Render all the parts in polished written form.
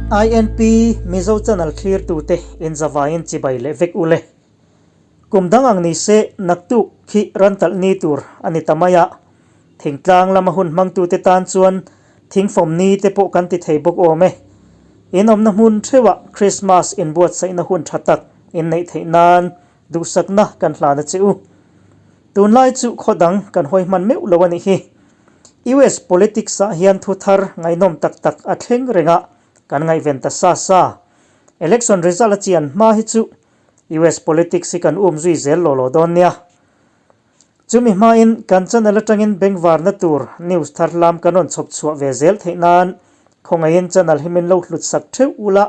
INP Mizo channel thlirtute inzavaiin chibai leh vek ule. Kum dang ang ni se naktuk khi ran talh ni tur a ni ta mai a. Thingtlang lama hun hmangtute tan chuan thingfawm ni te pawh kan ti thei bawk awm e. In awmna hmun theuhah Krismas inbuatsaihna hun tha tak inneih theih nan duhsakna kan hlan a che u. Tunlai chu khaw dang kan hawi hman meuh lo a nih hi. US politics ah hian thu thar ngaihnawm tak tak a thleng reng a, kan ngaihven ta sa sa. Election result a chian hma hi chu US politics hi kan um zui zel law law dawn nia. Chumi hmain kan channel atangin bengvarna tur news thar lam kan rawn chhawp chhuah ve zel theih nan khawngaihin channel hi min lo hlut sak theuh ula,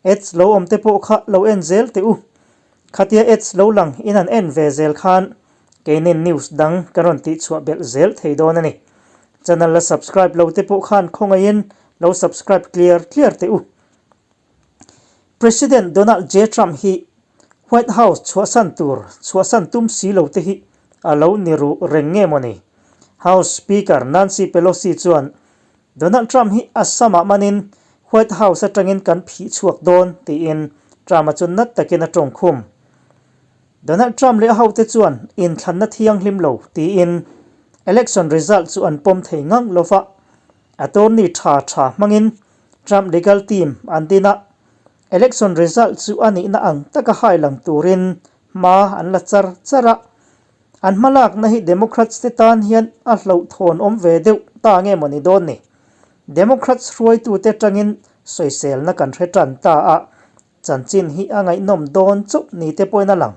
ads lo awm te pawh kha lo en zel teh u. Khatia ads lo lang in an en ve zel khan keinin news dang kan rawn tih chhuah belh zel thei dawn a ni. Channel la subscribe lo te pawh khan khawngaihin lo subscribe clear clear teh u. President Donald J. Trump hi White House chhuahsan tur chhuahsan tum si lo te hi a lo ni ruh reng nge maw ni? House Speaker Nancy Pelosi chuan Donald Trump hi a samah manin White House atangin kan phih chhuak dawn tiin Trump-a chu nat takin a tawng khum. Donald Trump leh a hote chuan inthlanna thianghlim lo tiin election result chu an pawm thei ngang lo va, attorney tha tha hmangin Trump legal team an din a, election result chu a nihna ang taka hailang turin hma an la char char a. An hmalakna hi Democrats te tan hian a hlauhthawn awm ve deuh ta nge maw ni dawn ni? Democrats hruaitute tangin sawiselna kan hre tan ta a, chanchin hi a ngaihnawm dawn chauh ni te pawhin a lang.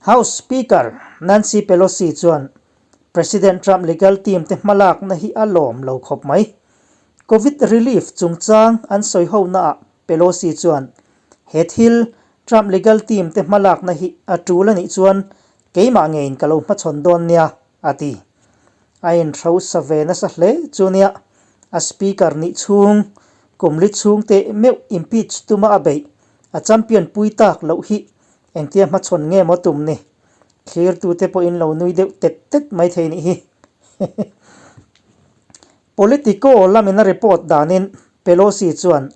House Speaker Nancy Pelosi chuan President Trump legal team te hmalakna hi a lawm lo khawp mai. Covid relief chungchang an sawi honaah Pelosi chuan he thil Trump legal team te hmalakna hi a tul a nih chuan keimah ngeiin ka lo hmachhawn dawn nia, a ti. A inhrosa ve nasa hle chu nia, a speaker nih chhung kum li chhung teh meuh impeach tuma a beih a champion pui tak loh hi engtia hmachhawn nge maw tum ni? Thlirtute pawhin lo nui deuh tet tet mai thei nih hi. Politico lamin a report danin Pelosi chuan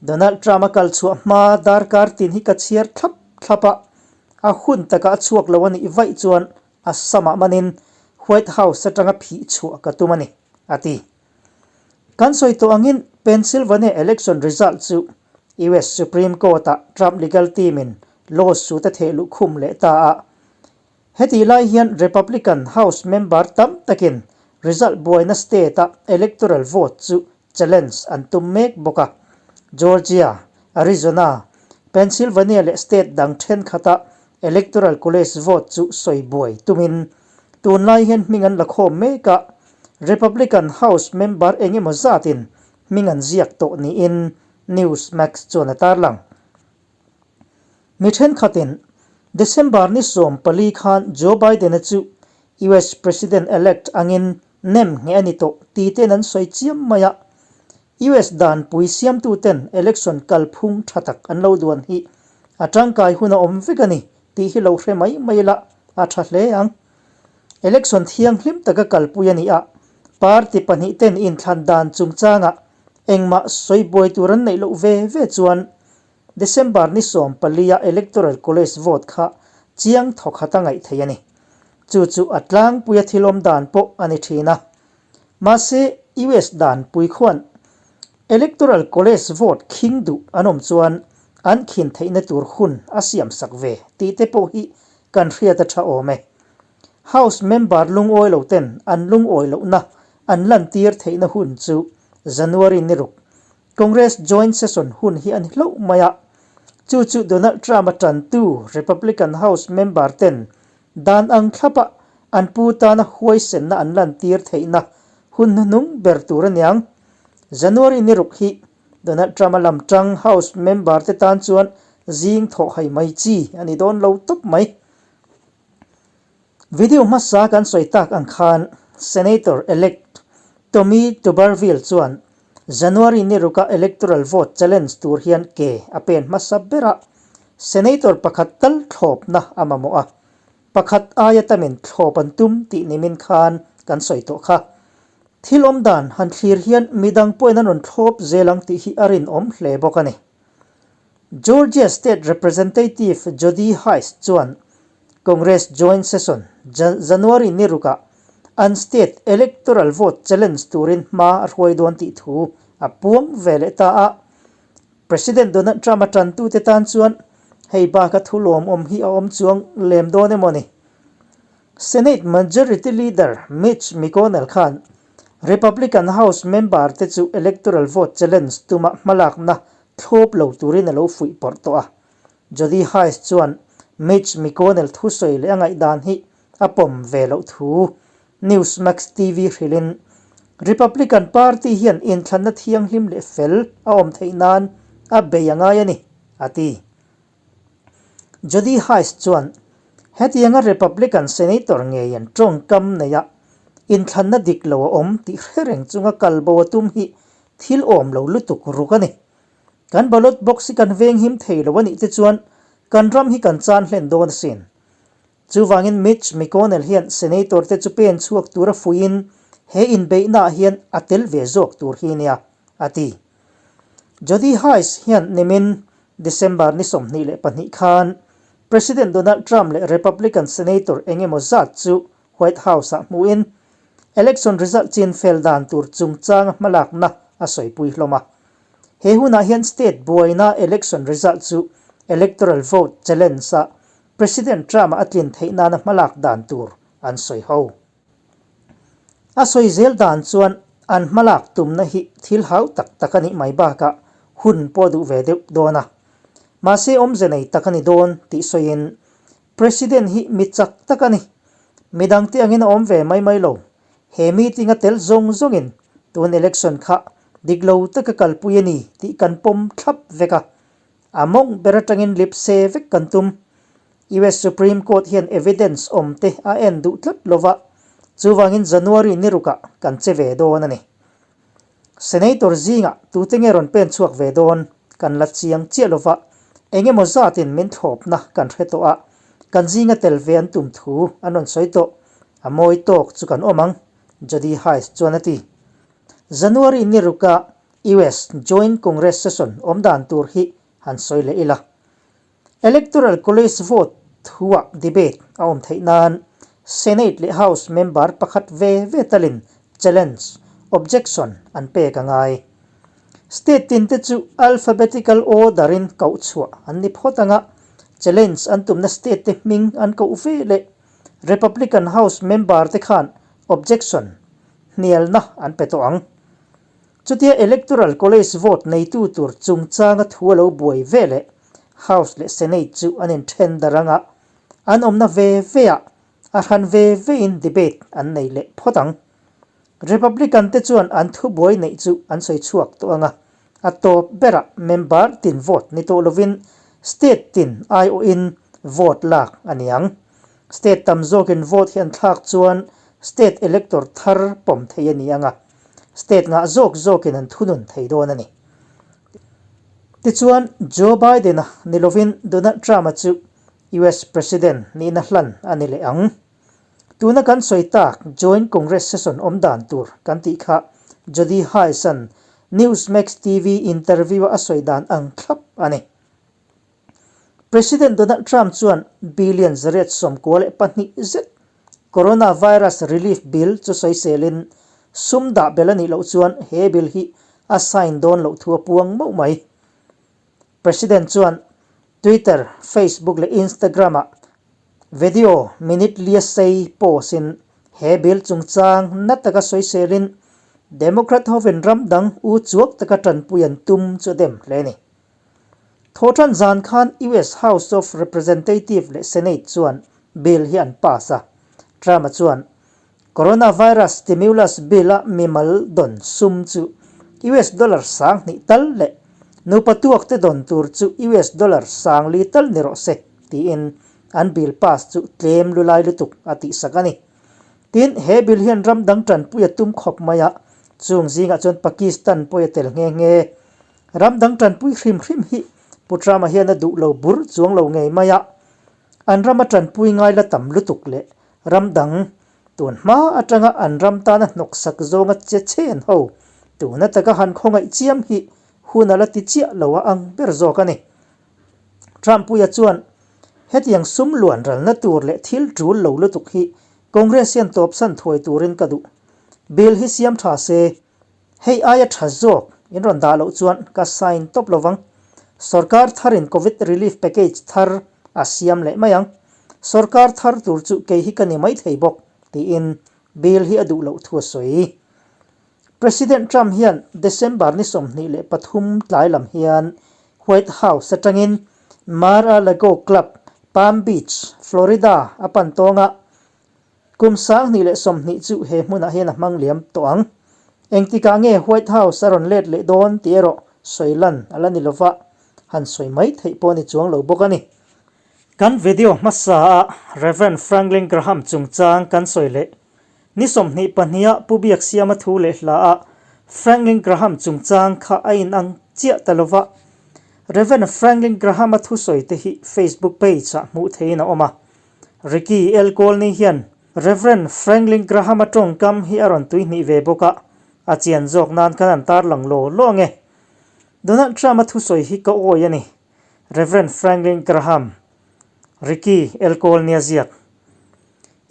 Donald Trump a kal chhuah hma darkar tin hi ka chhiar thlap thlap a, a hun taka a chhuak lo a nih vaih chuan a samah manin White House atanga phih chhuah ka tum a ni, a ti. Kan sawi tawh angin Pennsylvania election result chu US Supreme Court-ah Trump legal team-in lawsuit a theh luh khum leh ta a. Hetih lai hian Republican House member tam takin result buaina state-a electoral vote chu challenge an tum mek bawk a. Georgia, Arizona, Pennsylvania leh state dang thenkhatah electoral college vote chu sawi buai tumin tunlai hian hming an la khawm mek a, Republican House member eng emaw zatin hming an ziak tawh niin Newsmax chuan a tarlang. Mi thenkhatin December ni 14 khan Joe Biden-a chu US President-elect angin nem ngheh a ni tawh ti ten an sawi chiam mai a. US danpui siamtuten election kalphung tha tak an lo duan hi a tangkai hun a awm vek a ni tih hi lo hre mai mai la a tha hle ang. Election thianghlim taka kalpui a ni a, party pahnihten inthlan dan chungchangah engmah sawi buai tur an neih loh ve ve chuan December ni 14 a Electoral College vote kha chiang thawkhat a ngaih theih a ni. Chu chu a tlangpuia thil awm dan pawh a ni thin a. Mahse, US dan pui khuan Electoral College vote khing duh an awm chuan an khin theihna tur hun a siam sak ve tih te pawh hi kan hriat a tha awm e. House member lungawi lo ten an lungawi lohna an lantir theihna hun chu January ni ruk Congress joint session hun hi a ni hlauh mai a, chu chu Donald Trump-a tantu Republican House member ten dan ang thlapa an pu tana huaisenna an lantir theihna hun hnuhnung ber tur a niang. January ni ruk hi Donald Trump-a lam tang House member te tan chuan zing thawh hai mai chi a ni dawn lo tawp mai. Video hmasa kan sawi tak ang khan Senator-elect Tommy Tuberville chuan January ni ruka electoral vote challenge tur hian ke a pen hmasa ber a, Senator pakhat tal thlawpna a mamawh a, pakhat aia tamin thlawp an tum tih nimin khan kan sawi tawh kha. Thil awm dan han thlir hian midang pawhin an rawn thlawp zel ang tih hi a rinawm hle bawk a ni. Georgia State Representative Jody Hice chuan Congress Joint Session January ni rukah an state electoral vote challenge turin hma a hruai dawn tih thu a puang ve leh ta a. President Donald Trump-a tantute tan chuan hei baka thu lawmawm hi a awm chuang lem dawn emaw ni? Senate Majority Leader Mitch McConnell khan Republican House member te chu electoral vote challenge tuma hmalakna thlawp lo turin a lo fuih pawrh tawh a. Jody Hice chuan Mitch McConnell thusawi leh a ngaihdan hi a pawm ve loh thu Newsmax TV hrilhin Republican Party hian inthlanna thianghlim leh fel a awm theih nan a bei a ngai a ni, a ti. Jody Hice chuan hetianga Republican Senator ngei an tawngkam neia inthlanna dik lo a awm tih hre reng chunga kal bo a tum hi thil awm lo lutuk ruk a ni. Kan ballot box hi kan venghim thei lo a nih te chuan kan ram hi kan chan hlen dawn asin. Chuvangin Mitch McConnell hian Senator te chu pen chhuak tura fuiin he inbeihnaah hian a tel ve zawk tur hi nia, a ti. Jody Hice hian nimin December ni 22 khan President Donald Trump leh Republican Senator eng emaw zat chu White House-ah hmuhin election result chin fel dan tur chungchanga hmalakna a sawipui hlawm a. He hunah hian state buaina election result chu electoral vote challenge-a President Trump-a a tlin theih nana hmalak dan tur an sawi ho. A sawi zel dan chuan an hmalak tumna hi thil hau tak tak a nih mai bakah hun pawh duh ve deuh dawn a. Mahse awmze nei tak a ni dawn tih sawiin President hi mi chak tak a ni. Midangte angin a awm ve mai mai lo. He meeting a tel zawng zawngin tun election kha dik lo taka kalpui a ni tih kan pawm thlap vek a. A mawng ber atangin lipse vek kan tum. US Supreme Court hian evidence awm te a en duh tlat lova, chuvangin January ni rukah kan che ve dawn a ni. Senator zingah tute nge rawn pen chhuak ve dawn kan la chiang chiah lova, eng emaw zatin min thlawpna kan hre tawh a, kan zinga tel ve an tum thu an rawn sawi tawh. A mawi tawk chu kan awm ang, Jody Hice chuan a ti. January ni rukah US Joint Congress Session awm dan tur hi han sawi leh ila. Electoral College vote thuah debate a awm theih nan Senate leh House member pakhat ve ve talin challenge, objection an pek a ngai. State tin te chu alphabetical order in koh chhuah an ni phawt anga challenge an tumna state te hming an koh ve leh Republican House member te khan objection hnialna an pe tawh ang. Chutia Electoral College vote neitu tur chungchanga thu a lo buai ve leh House leh Senate chu an inthen dar anga an awmna ve ve ah a hran ve ve in debate an nei leh phawt ang. Republican te chuan an thubuai neih chu an sawi chhuak tawh anga a tawp berah member tin vote ni tawh lovin state tin aiawhin vote lak a ni ang. State tam zawkin vote hi an thlak chuan state elector thar pawm thei a ni anga State ngah zawk zawkin an thunun thei dawn a ni. Tichuan, Joe Biden-a ni lovin Donald Trump-a chu US President nihna hlan a ni leh ang. Tuna kan sawi tak Joint Congress Session awm dan tur kan tih kha Jody Hice-a'n Newsmax TV interview-a a sawi dan ang thlap a ni. President Donald Trump chuan billion 892 zet coronavirus relief bill chu sawiselin sum dah belh a nih loh chuan he bill hi a sign dawn loh thu a puang mauh mai. President chuan Twitter, Facebook leh Instagram-ah video minute lia sei post-in he bill chungchang na taka sawiselin Democrat hovin ram dang u chuak taka tanpui an tum chu a dem hle a ni. Thawhtan zan khan US House of Representative leh Senate chuan bill hi an pass a. Trump-a chuan Coronavirus stimulus bill-a mimal dawn sum chu US dollar 2000 tal leh nupa tuakte dawn tur chu US dollar 4000 tal ni rawh se tiin an bill pass chu tlem lulai lutuk a tihsak a ni. Tin, he bill hian ram dang tanpui a tum khawp mai a, chung zingah chuan Pakistan pawh a tel nghe nghe. Ram dang tanpui hrim hrim hi Pu Trump-a hian a duh lo bur chuang lo ngei mai a, an rama tanpui ngai la tam lutuk leh ram dang Tun hma atanga an ram tana hnawksak zawnga che chen ho tuna taka han khawngaih chiam hi hun a la ti chiah lo a ang ber zawk a ni. Trump-puia chuan hetiang sum luan ralna tur leh thil tul lo lutuk hi Congress hian tawpsan thuai turin ka duh. Bill hi siam tha se, hei aia tha zawk in rawn dah loh chuan ka sign tawp lo vang. Sorkar tharin Covid relief package thar a siam leh mai ang. Sorkar thar tur chu kei hi ka ni maithei bawk, tiin Bill hi a duh loh thu a sawi. President Trump hian December ni 23 tlai lam hian White House atangin Mar-a-Lago Club, Palm Beach, Florida a pan tawng a, kum 2020 chu he hmunah hian a hmang liam tawh ang. Engtikah nge White House a rawn let leh dawn tih erawh sawi lan a la ni lova, han sawi mai theih pawh a ni chuang lo bawk a ni. Kan video hmasa a Rev. Franklin Graham chungchang kan sawi leh Ni 22 ah Pu Biaksiama thu leh hla ah Franklin Graham chungchang kha a inang chiah ta lova. Rev. Franklin Graham-a thusawi te hi Facebook page ah hmuh theihin a awm a. Ricky L. Colney hian Rev. Franklin Graham-a tawngkam hi a rawn tuihnih ve bawk a, a chian zawk nan khan an tarlang law law ang e. Donald Trump-a thusawi hi ka awi a ni. Rev. Franklin Graham, Ricky L. Colney-a ziak.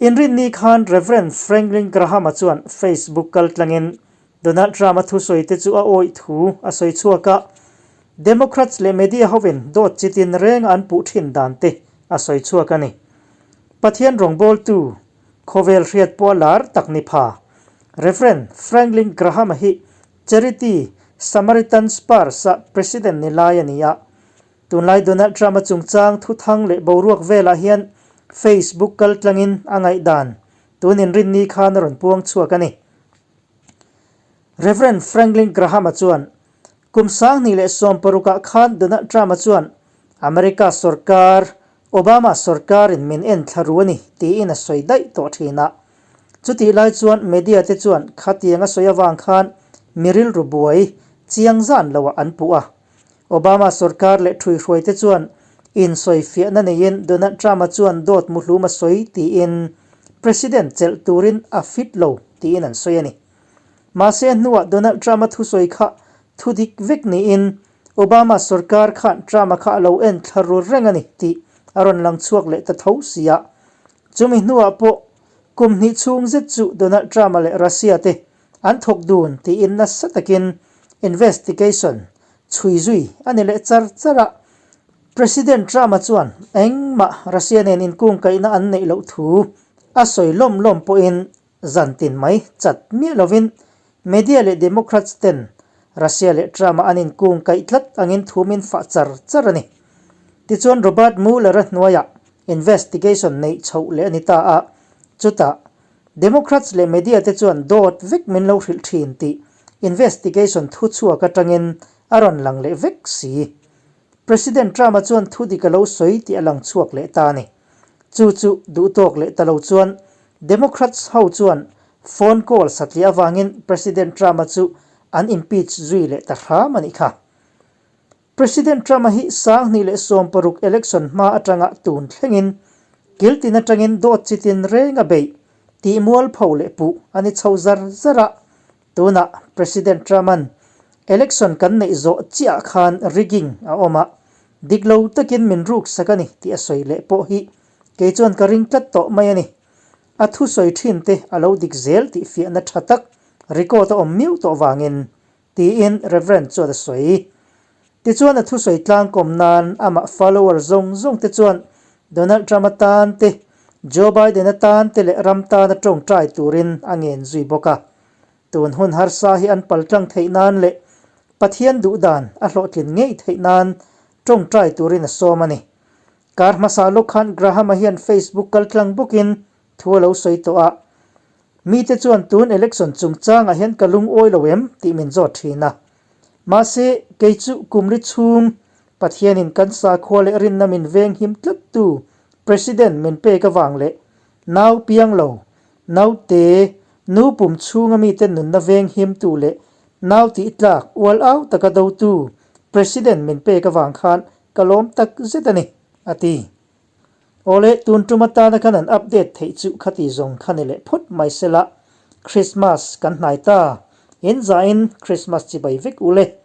Inrinni khan Rev. Franklin Graham-a chuan Facebook kaltlangin Donald Trump-a thusawi te chu a awih thu a sawi chhuak a, Democrats leh media hovin dawt chi tin renga an puh thin dan te a sawi chhuak a ni. Pathian rawngbawltu, khawvel hriat pawh a lar tak ni pha, Rev. Franklin Graham-a hi Charity Samaritan's Purse-a President ni lai a ni a, Tunlai Donald Trump-a chungchang thuthang leh boruak velah hian Facebook kaltlangin a ngaihdan tun inrinni khan a rawn puang chhuak a ni. Rev. Franklin Graham-a chuan, Kum 2016 ah khan Donald Trump-a chuan America sorkar, Obama sorkarin min en thla ru a ni tiin a sawi daih tawh thin a. Chutih lai chuan media te chuan khatiang a sawi avang khan mi rilru buai chiang zan loah an puh a. Obama sorkar leh ṭhuihruaite chuan insawifiahna neiin Donald Trump-a chuan dawt muhlum a sawi tiin President chelh turin a fit lo tiin an sawi a ni. Mahse a hnuah Donald Trump-a thusawi kha thu dik vek niin Obama sorkar khan Trump-a kha a lo en thla ru reng a ni tih a rawn lang chhuak leh ta tho si a. Chumi hnuah pawh kum hnih chhung zet chu Donald Trump-a leh Russia te An thawk dun tiin nasa takin investigation chhui zui a ni leh char char a. President Trump-a chuan engmah Russia nen inkungkaihna an neih loh thu a sawi lawm lawm pawhin zan tin mai chat miah lovin media leh Democrats ten Russia leh Trump-a an inkungkaih tlat angin thu min fah char char a ni. Tichuan Robert Mueller-a hnuaiah investigation neih chhoh leh a ni ta a, chutah Democrats leh media te chuan dawt vek min lo hrilh thin tih investigation thu chhuak atangin a rawn lang leh vek si. President Trump-a chuan thu dik a lo sawi tih a lang chhuak leh ta a ni. Chu chu duhtawk leh ta lo chuan Democrats ho chuan phone call satliah avangin President Trump-a chu an impeach zui leh ta hram a nih kha. President Trump-a hi 2016 election hma atanga tun thlengin kiltin atangin dawt chi tin reng a beih tih mualpho leh puh a ni chho zar zar a. Tunah President Trump-a'n election kan neih zawh chiah khan rigging a awm a, dik lo takin min ruksak a ni tih a sawi leh pawh hi kei chuan ka ring tlat tawh mai a ni. A thusawi thin te a lo dik zel tih fiahna tha tak record a awm miau tawh vangin Tiin Reverend chuan a sawi. Tichuan a thusawi tlangkawm nan amah follower zawng zawng te chuan Donald Trump atan te, Joe Biden atan te leh ram tana tawngtai turin a ngen zui bawk a. Tun hun harsa hi an paltlang theih nan leh Pathian duhdan a hlawhtlin ngei theih nan tawngtai turin a sawm a ni. Kar hmasa lawk khan Graham-a hian Facebook kaltlang bawkin thu a lo sawi tawh a, Mite chuan tun election chungchangah hian ka lungawi lo em tih min zawt thin a. Mahse, kei chu kum ri chhung Pathianin kan sakhua leh rinna min veng him tlattu President min pek avang leh nau piang lo, naute, nu pum chhunga mite nunna veng himtu leh nau tih tlak ual au taka dotu President min pek avang khan ka lawm tak zet a ni, a ti. Awle, tun tum atana khan an update theih chu khati zawng kha ni leh phawt mai sela. Christmas kan hnai ta. In zahin Christmas chibai vek u le.